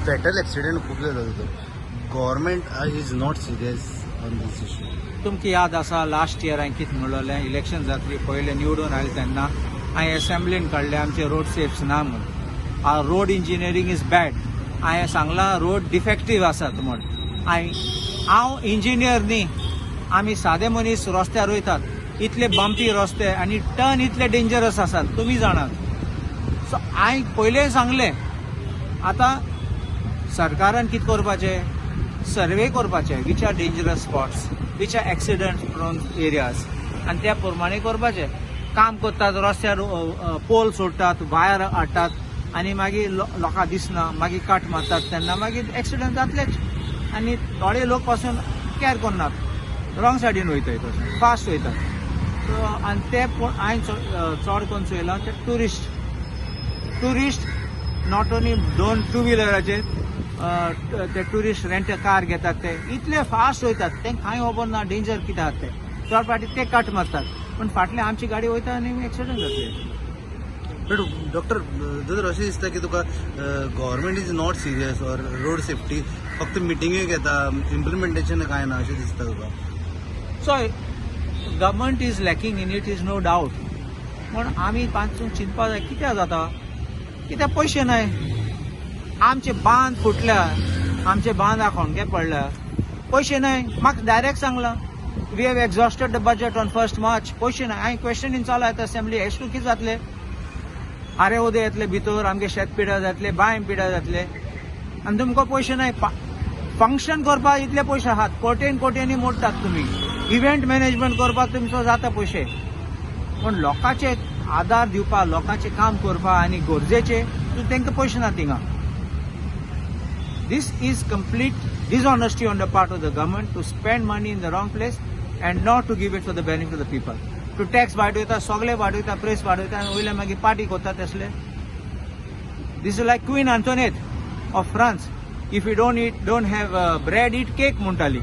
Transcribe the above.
फेटल accident खूब जाता. Government is not serious on this issue. तुमकां याद आसा, लास्ट इयर हांवें कितें म्हणलेलें? इलेक्शन जातली पयलें, निवडून आयलें तेन्ना हांवें एसेंब्लीन काडलें, आमचे रोड सेफ्स ना म्हूण, रोड इंजिनियरींग is bad. हांवें सांगलां, रोड डिफेक्टीव आसात म्हूण. हांवें, हांव इंजिनियर न्ही, आमी सादे मनीस रस्त्यार वयतात. इतले बंपी रस्ते आनी टर्न इतले डेंजरस आसात, तुमी जाणात. सो हांवें पयलें सांगलें, आतां सरकारान कितें करपाचें? सर्वे करपाचें, which are dangerous spots, which are accident prone areas, आनी त्या प्रमाणे करपाचें. काम करतात, रस्त्यार पोल सोडटात, वायर हाडटात आनी मागीर लोकांक दिसना, मागीर कट मारतात, तेन्ना मागीर एक्सिडंट जातलेच. आनी थोडे लोक पासून कॅर करनात, रॉंग सायडीन वयताय, तशें फास्ट वयतात. सो आनी ते हांवें चड करून चोयलां, ते टुरिस्ट, not only दोन टू व्हिलराचेर, ते टुरिस्ट रेंट कार घेतात, ते इतले फास्ट वयतात, तेंकां कांय खबर ना डेंजर कितें आसा ते. चड फाटी ते कट मारतात, पूण फाटले आमची गाडी वयता आनी एक्सिडंट जातले. बट डॉक्टर, दोतोर, अशें दिसता की तुका government is not serious or road safety फक्त मिटिंग्यो घेता, इम्प्लिमेंटेशन कांय ना, अशें दिसता तुका? So government is lacking in it, is no doubt. पूण आमी पासून चिंतपा जाय, कित्याक जाता? कित्याक पयशे नाय? आमचे बांद फुटल्या, आमचे बांद खोंडके पडल्या, पयशे नाय. म्हाका डायरेक्ट सांगलां, "We have exhausted the budget on 1st March." पयशे नाय. हांवें क्वेश्चनींग चालू येता असेंब्ली, एश कितें जातलें? आरे उदय येतले भितर, आमगे शेत पिड्यार जातले, बांय पिड्यार जातले आनी तुमकां पयशे नाय. फंक्शन करपाक इतले पयशे आहात, कोटेन कोट्यांनी मोडटात तुमी. इव्हेंट मॅनेजमेंट करपाक तुमचो जाता पयशे, पूण लोकांचे आदार दिवपाक, लोकांचें काम करपाक आनी गरजेचे तूं तांकां पयशे ना थिंगा. This is complete dishonesty on the part of the government to spend money in the wrong place and not to give it for the benefit of the people. To tax वाडयता, सगळे वाडयता, प्रेस वाडयता आनी वयल्यान मागीर party करता तसले. This is like Queen Antoinette of France. "If you don't eat, don't have bread, eat cake" म्हणटाली.